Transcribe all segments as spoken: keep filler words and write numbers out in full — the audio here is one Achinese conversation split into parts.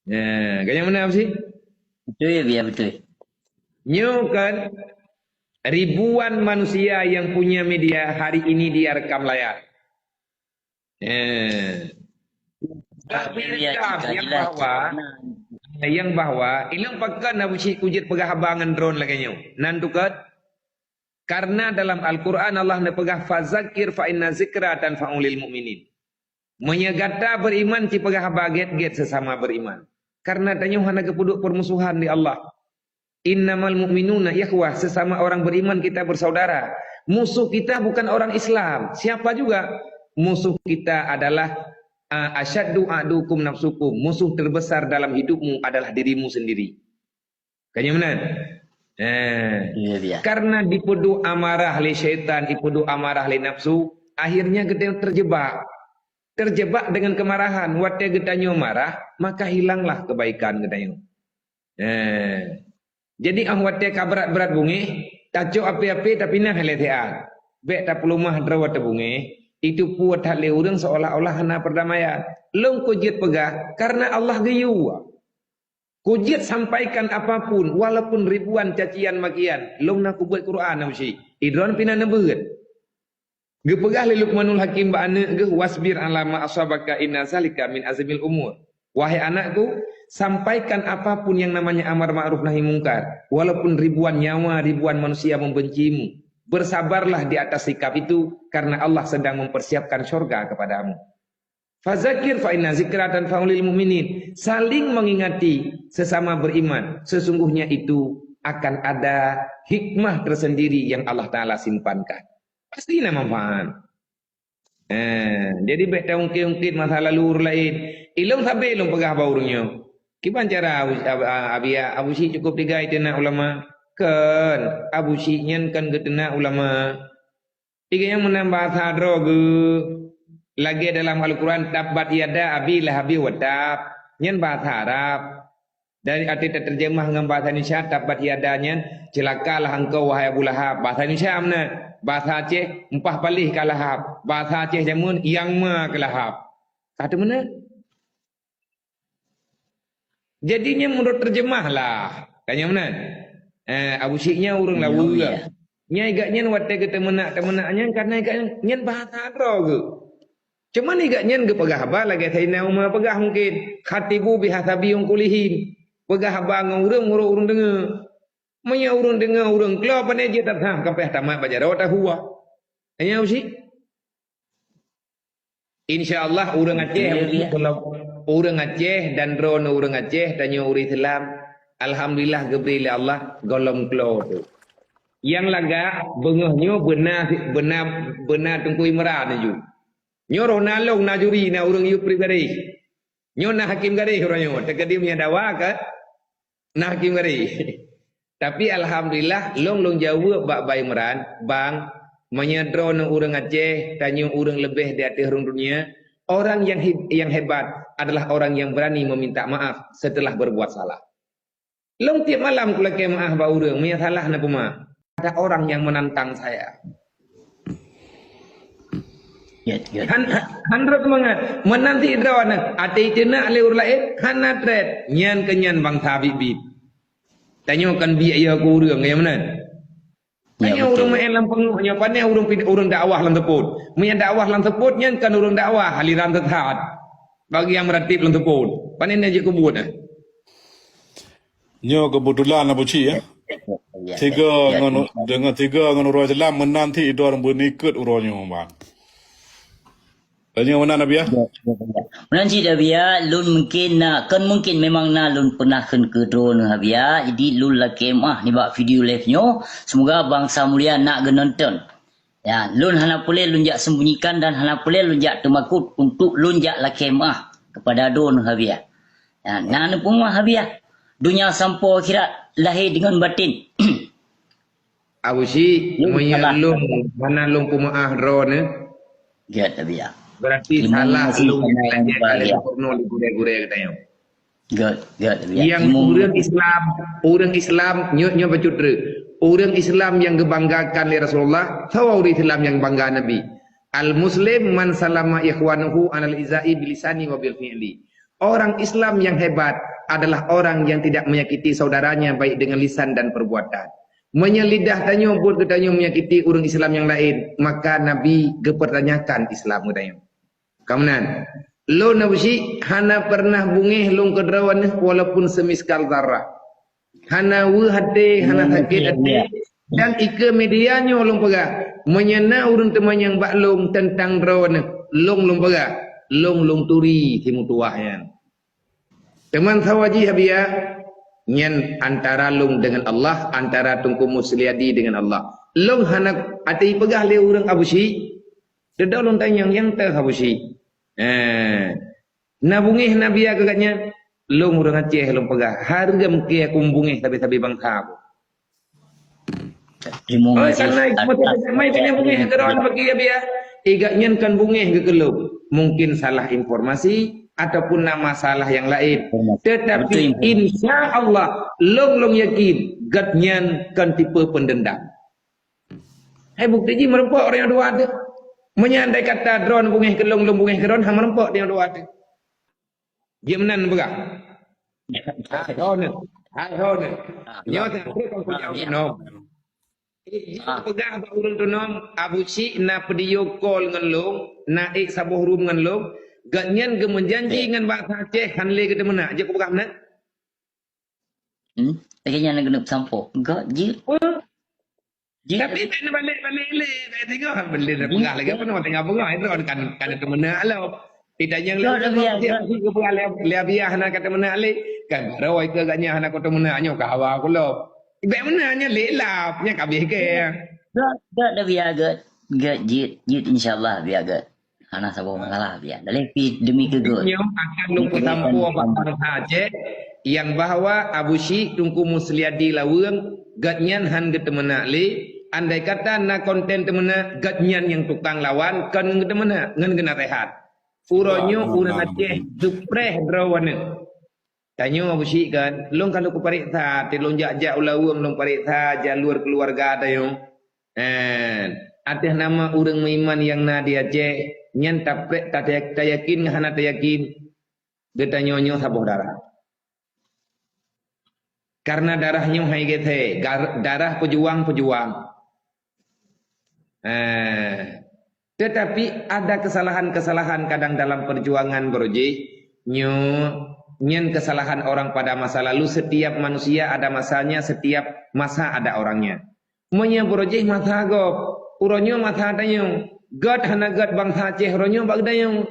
Nah, kanyang mana apa sih? Betul ya, biar betul. Nyoe kan ribuan manusia yang punya media hari ini dia rekam layar. Eh. Tapi rekam yang bahwa, yang bahwa, ilong pakan Abu Syik kujit peugah haba ngon drone lagée nyoe. Nan tukat, karena dalam Al-Quran Allah neupeugah, "Fazakir fa inna zikra tanfa'ul lil mu'minin." Meunyoe gata beriman, ci peugah haba gét-gét sesama beriman. Karena tanyoe hana geupeuduek permusuhan di Allah. Innamal mu'minuna ikhwah, sesama orang beriman kita bersaudara. Musuh kita bukan orang Islam. Siapa juga? Musuh kita adalah, ah, asyaddu adukum nafsukum. Musuh terbesar dalam hidupmu adalah dirimu sendiri. Kanyang meunan. Eh, iya, iya. Karena dipeuduek amarah lé syaitan, dipeuduek amarah lé nafsu, akhirnya geutanyoe terjebak. Terjebak dengan kemarahan. Watée geutanyoe marah, maka hilanglah kebaikan geutanyoe. Eh. Jadi, ah, watée ka brat-brat bungéh, tacok api-api tapinah lé siat. Bék tapeuleumah droe teubungéh, itu puet that lé ureuëng seolah-olah hana perdamaian. Lôn kujeuet peugah, karena Allah geuyue. Kujeuet sampaikan apapun, walaupun ribuan cacian makian, lôn na kubuet Quran na usi. Idron pina neubeuet. Geupeugah lé Luqmanul Hakim bak aneuëk geuh, "Wasbir ala ma asabaka inna zalika min azmil umur." Wahai anakku, sampaikan apapun yang namanya amar ma'ruf nahi mungkar, walaupun ribuan nyawa, ribuan manusia membencimu. Bersabarlah di atas sikap itu, karena Allah sedang mempersiapkan syurga kepadamu. Fazakir fa inna zikra tanfa'ul lil mu'minin. Saling mengingati sesama beriman. Sesungguhnya itu akan ada hikmah tersendiri yang Allah Ta'ala simpankan. Pasti na manfaat. Eh, jadi bék taungkit-ungkit masa lalu ureuëng laén. Ilong sabe lôn peugah bak ureuëng nyoe. Kiban cara Abu, Abu, Abu, Abu Syik cukup tiga itu nak ulama? Kan, Abu Syik nyan kan geuteuna ulama. Tiga nyang meunan bahasa droe geuh. Lagée dalam Al-Quran, "Tabbat yada Abi Lahabi wa tab." Nyan bahasa Arab. Dari arti terjemah ngon bahasa Indonesia, "Tabbat yada" nyan, "Celakalah engkau, wahai Abu Lahab." Bahasa Indonesia meunan. Bahasa Aceh, "Empah palih ka Lahab." Bahasa Aceh jameun, "Nyang ma keu Lahab." Ka teumeunan. Jadi nyan meunurot terjemah lah. Kan nyan meunan? Eh, Abu Syik nyan ureuëng laweue. Nya igak nyan watée geuteumeunak-teumeunak nyan karena igak nyan bahasa droe geuh. Cuman igak nyan geupeugah haba lagée Saidina Umar peugah mungkin, "Khatibu bihasabi uqulihim." Peugah haba ngon ureuëng meunurot ureuëng deungoe. Meunyoe ureuëng deungoe ureuëng klo pane jeuet that, ha, kampeh tamat bak jaroe tahuwa. Hanya usi. Insya Allah ureuëng Aceh, ureuëng Aceh dan droeneuh ureuëng Aceh tanyoe ureuëng Islam. Alhamdulillah geubri lé Allah gohlom klo tu. Nyang lagak beungoh nyoe beuna, beuna, beuna Teungku Imran ju. Nyoe roh na lôn na juri na ureuëng yue pribadi. Nyoe na hakim garéh uroe nyoe, teukeudi meunyoe dawa ka na hakim garéh. Tapi alhamdulillah, lôn lôn jaweueb bak Bang Imran, "Bang, meunyoe droeneuh ureuëng Aceh, tanyoe ureuëng leubeh di ateueh rhueng dunia, orang yang he-, yang hebat adalah orang yang berani meminta maaf setelah berbuat salah." Lôn tieb malam kulakée meuáh bak ureuëng meunyoe salah na peuma. Ada orang yang menantang saya. Han, han rot mangat. Meunan sidroe na até iteunak lé ureuëng laén hana treb. Nyan keu nyan bansa biet-biet. Tanyoe kan biet yo keu ureuëng nyang meunan. Tanyoe ureuëng meu'en lam peungeuh nyoe, pane ureuëng pid-, ureuëng dakwah lam seupôt. Meunyoe dakwah lam seupôt nyan kan ureuëng dakwah aliran sesat. Bagi nyang meuratéb lam seupôt. Pane na jeuet keu buet, eh? Nyoe keubeutulan Abu Cik, ya. Ya, ya, ya. Tiga ngon, dengan tiga ngon ureuëng Islam meunan cit idong beunikot uroe nyoe, Bang. Tanyoe meunan, Abiya? Ya, ya, ya. Meunan cit, Abiya, lôn mungkin na, kon mungkin, memang na lôn peunah kheun keu droeneuh, Abiya. Jadi lôn lakée meuáh nibak video live nyoe. Semoga bansa mulia na geunonton. Ya, lôn hana peureulée lôn jak sembunyikan dan hana peureulée lôn jak teumakot untuk lôn jak lakée meuáh kepada droeneuh, Abiya. Ya, na neupeumeuáh, Abiya. Donya sampoe akhirat, lahé deungon baten. Abu Cik, meunyoe lôn hana lôn peumeuáh droeneuh, gét, Abiya. Berarti salah lôn nyang lagée lé gurée-gurée geutanyoe. Gét, gét, Abiya. Nyang ureuëng Islam, ureuëng Islam, nyoe, nyoe bacut treuk. Ureuëng Islam nyang geubanggakan lé Rasulullah, sawa ureuëng Islam nyang bangga Nabi. Al-Muslim man salama ikhwanuhu anal izai bilisani wa bil fi'li. Orang Islam yang hebat adalah orang yang tidak menyakiti saudaranya baik dengan lisan dan perbuatan. Meunyoe lidah tanyoe buet geutanyoe menyakiti ureuëng Islam nyang laén, maka Nabi geupertanyakan Islam geutanyoe. Ka meunan, lôn Abu Syik hana pernah bungéh lôn keudroe neuh walaupun semiskal zarah. Hana weueh até, hana sakét até, dan ikeue media nyoe lôn peugah, meunyoe na ureuëng teumanyong bak lôn teuntang droeneuh, lôn lôn peugah, lôn lôn turi simeutuwah nyan. Teuma sawa jih Abiya, nyan antara lôn dengan Allah, antara Teungku Musliadi dengan Allah. Lôn hana até peugah lé ureuëng Abu Syik, teudoe lôn tanyong nyang teuh Abu Syik. Eh, na bungéh na Abiya keu gobnyan, lôn ureuëng Aceh lôn peugah, hareuem keu aku meubungéh sabe-sabe bansa aku. Terima kasih. Mai kanya bungéh keudroe bagi Abiya. Igat nyan kan bungéh geukeulub. Mungkin salah informasi ataupun na masalah yang lain. Tetapi insya Allah, lôn lôn yakin, gat nyan kan tipe pendendam. Hai bukti jih meureumpok orang dua tu. Meunyan andai kata droe bungéh keu lôn, lôn bungéh keu droe, ha meureumpok dia dua tu. Jeuet meunan peugah. Hai hon. Hai hon. Nyoe tak ada kau punya nom. Jeuet peugah bak ureuëng tu nom, Abu Syik na video call ngon lôn, na ék saboh room ngon lôn, gobnyan geumeujanji ngon bansa Aceh han lé geuteumeunak. Jeuet kupeugah meunan. Hmm? Lagèe nyan keuneuk sampoe. Enggak, jeuet. Jeuet. Tapi bèk neubalek-balek lé, bèk tengok beli dah peugah lagi apa nama tengah peugah itu kan kan teumeunak lom. Tidak yang lé peugah lé lé biah na kata meunak lé. Kan baru itu agaknya hana kata meunak nyoe ka hawa aku lom. Bèk meunak nya lé lap nya kabeh ke. Gèt, gèt dah biar gèt. Gèt jeuet, jeuet insya-Allah biar gèt. Hana saboh masalah biar. Daleh pi demi keu gèt. Nyoe akan lôn peusampoe bak bansa Aceh nyang bahwa Abu Syik Teungku Musliadi Laweueng gèt nyan han geuteumeunak lé. Andai kata na konten teumeunak, gèt nyan nyang tukang lawan kon ngon geuteumeunak, ngon geunasehat. Uroe nyoe ureuëng Aceh geupreh droe waneuk. Tanyoe Abu Syik kan, lôn ka lôn kupareksa, ti lôn jak-jak u Laweueng lôn pareksa jalur keuluwarga tanyoe. Eh, ateueh nama ureuëng meuiman nyang na di Aceh, nyan taprek, ta-, tayakin ngon hana tayakin, geutanyoe nyoe saboh darah. Karena darah nyoe hai gèt hai, gar-, darah pejuang-pejuang. Eh, tetapi ada kesalahan-kesalahan kadang dalam perjuangan beurujih. Nyoe, nyan kesalahan orang pada masa lalu. Setiap manusia ada masanya, setiap masa ada orangnya. Meunyoe beurujih masa gob, uroe nyoe masa tanyoe. Gèt hana gèt bansa Aceh uroe nyoe bak geutanyoe.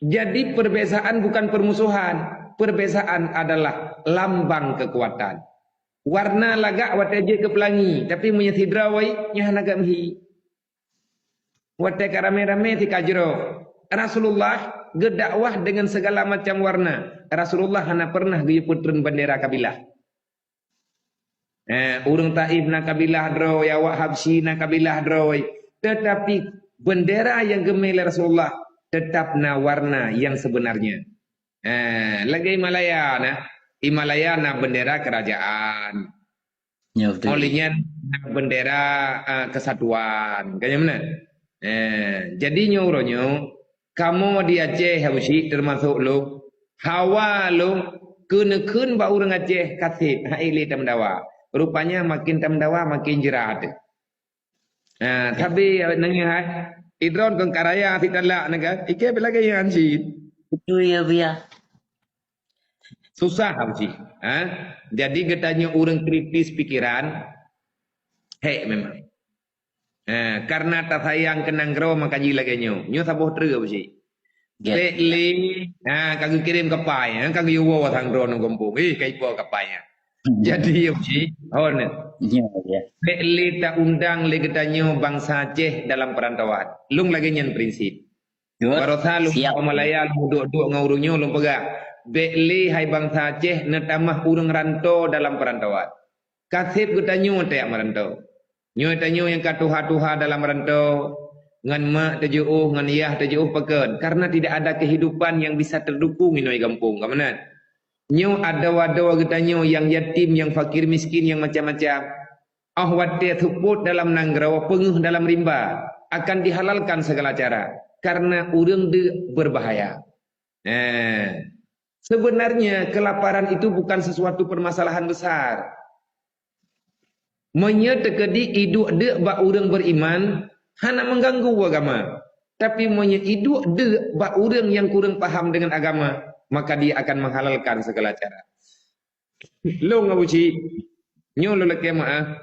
Jadi perbezaan bukan permusuhan, perbezaan adalah lambang kekuatan. Warna lagak watèe jeuet keu peulangi, tapi meunyoe sidroe nyan hana gèt meuhi. Watèe ka ramé-ramé si ka jroh. Rasulullah geudakwah dengan segala macam warna. Rasulullah hana pernah geuyue peutreun bendera kabilah. Eh, ureuëng Taif na kabilah droe, awak Habsyi na kabilah droe. Tetapi bendera yang geumé lé Rasulullah tetap na warna yang sebenarnya. Eh, lagèe Himalaya na. Himalaya na bendera kerajaan. Ya, betul. Oleh nyan na bendera, eh, kesatuan. Kan ya benar? Eh, jadi nyoe uroe nyoe, kamoe di Aceh Abu Syik termasuk lôn, hawa lôn keuneukheun bak ureuëng Aceh kaseb, hai lé tameudawa. Rupanya makin tameudawa makin jeurat. Ha, tapi nangis hai. Idron kong karaya sitalak na kan. Ike lagi yang anjin. Betul ya, Bia. Susah Abu Syik. Ha? Jadi geutanyoe ureuëng kritis pikiran, hek memang. Ha, karena tasayang keu nanggroe maka jih lagèe nyoe. Nyoe saboh treuk Abu Syik. Ya. Bèk lé, ha, ka geukirém kapai, ha, ka geuyue woe sang droeneuh gampông. Eh, ka ipo kapai nyan. Jadi Abu Syik, hon. Ya, ya. Bèk lé ta-undang lé geutanyoe bansa Aceh dalam perantauan. Lôn lagèe nyan prinsip. Barosa lôn Malaya lôn duek-duek ngon ureuëng nyoe lôn peugah, bèk lé hai bansa Aceh neutamah ureuëng rantô dalam peurantauan. Kaseb geutanyoe tajak meurantô. Nyoe tanyoe nyang ka tuha-tuha dalam rantô, ngon mak teujiôh, ngon yah teujiôh pakon, karena tidak ada kehidupan yang bisa terdukung inoe gampông, ka meunan. Nyoe adoe-adoe geutanyoe nyang yatim, nyang fakir miskin, nyang macam-macam. Óh watèe seupôt dalam nanggroe, peungeuh dalam rimba, akan dihalalkan segala cara, karena ureuëng deuk berbahaya. Eh, Sebenarnya kelaparan itu bukan sesuatu permasalahan besar. Meunyoe teukeudi iduek deuk bak ureuëng beriman, hana mengganggu agama. Tapi meunyoe iduek deuk bak ureuëng nyang kureueng paham dengan agama, maka dia akan menghalalkan segala cara. Lôn Abu Cik, nyoe lôn lakée meuáh,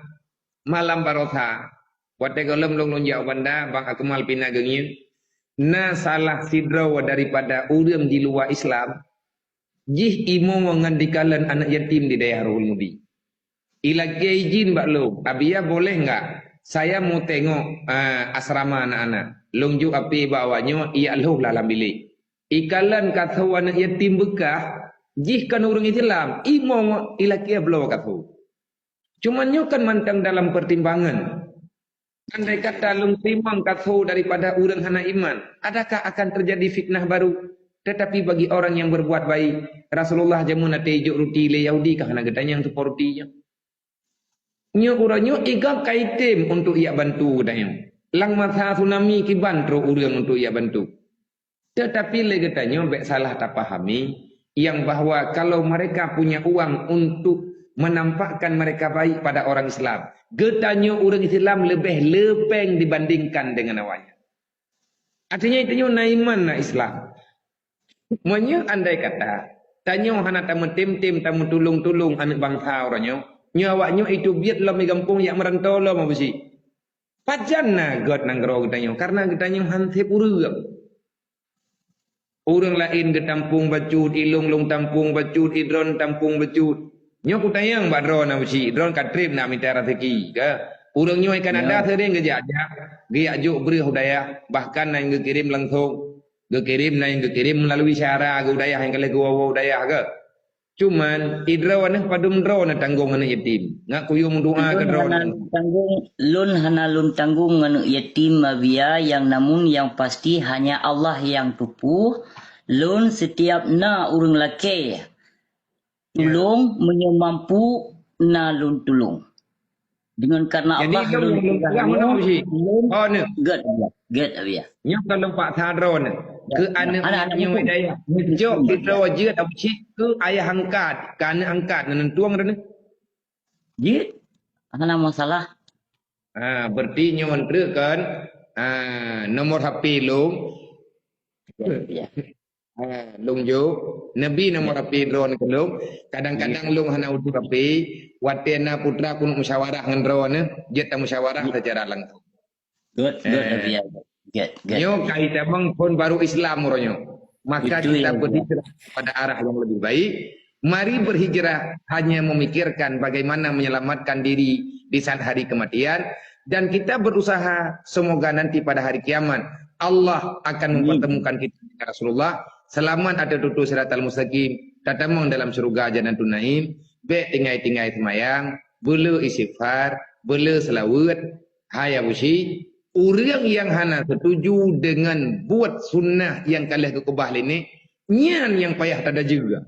malam Baroesa, watée gohlom lôn lôn jak u Banda, Bang Akmal pih na geungieng, na salah sidroe daripada ureuëng di luwa Islam, jih imo ngon dikalon aneuëk yatim di dayah Ruhul Mudi. Ilakée izin bak lôn, "Abiya, boleh enggak saya mau tengok, eh, asrama anak-anak?" Lôn jok apé bak awaknyoe, ijak lhôh lah lam bilék. Ikalon katho aneuëk yatim beukah, jih kon ureuëng Islam, imo ilakée bloe katho. Cuman nyoe kan mantong dalam pertimbangan. Andai kata lôn teurimong katho daripada ureuëng hana iman, adakah akan terjadi fitnah baru? Tetapi bagi orang yang berbuat baik, Rasulullah jameun até ijok ruti lé Yahudi ka hana geutanyong teupo ruti nyoe. Nyoe uroe nyoe igab ka item untuk ijak bantu geutanyoe. Lam masa tsunami kiban trok ureuëng untuk ijak bantu. Tetapi lé geutanyoe bék salah tapahami yang bahwa kalau mereka punya uang untuk menampakkan mereka baik pada orang Islam, geutanyoe ureuëng Islam leubeh lepeng dibandingkan dengan awaknyan. Artinya geutanyoe na iman, na Islam. Meunyoe andai kata tanyoe hana tameutem-tem, tameutulông-tulông aneuëk bansa uroe nyoe, nyoe awaknyoe iteubiet lom i gampông jak meuranto lom Abu Cik. Pajan na gét nanggroe geutanyoe? Karena geutanyoe han sép ureuëng. Ureuëng laén geutampông bacut, ilông lông tampông bacut, idroen tampông bacut. Nyoe kutanyong bak droeneuh Abu Cik, droeneuh ka trép na mita raseuki, ka? Ureuëng nyoe i Kanada sering geujak-jak, geujak jok breueh u dayah, bahkan na nyang geukirém langsông. Geukirém na nyang geukirém meulalu syara geu u dayah nyang ka lheueh geuwoe-woe u dayah, ka? Cuman, idroeneuh padum droeneuh tanggong aneuëk yatim. Ngat kuyue meudoa keu droeneuh. Lôn hana lôn tanggong aneuëk yatim, Abiya, yang namun yang pasti hanya Allah yang tupôh. Lôn setiap na ureuëng lakée tulông, meunyoe mampu na lôn tulông. Dengan karena Allah lôn peugah nyoe, lôn gét, gét, Abiya. Nyoe ka lôn paksa droeneuh keu aneuëk nyoe dayah. Meujok sidroe jeuet Abu Cik keu ayah angkat, keu aneuëk angkat, neutueng droeneuh. Jeuet, hana masalah. Ha, berarti nyoe treuk kan, ha, nomor H P lôn. Ya. Ha, lôn jok, neubi nomor H P droeneuh keu lôn. Kadang-kadang lôn hana utus H P, watée na putra keuneuk musyawarah ngon droeneuh, jeuet tamusyawarah secara langsung. Good, good, Abiya. Good, good. Nyoe kai tamong phon baru Islam uroe nyoe. Maka kita berhijrah pada arah yang lebih baik. Mari berhijrah hanya memikirkan bagaimana menyelamatkan diri di saat hari kematian. Dan kita berusaha semoga nanti pada hari kiamat Allah akan mempertemukan kita dengan Rasulullah. Selamat ateueh tutoe siratal mustaqim. Tatamong dalam syurga Jannatun Naim. Bék tinggai-tinggai seumayang. Beuleu istighfar. Beuleu seulaweuet. Hai Abu Cik, ureuëng nyang hana setuju deungon buet sunnah nyang ka lheueh geukeubah lé nèk, nyan nyang payah tadajeue.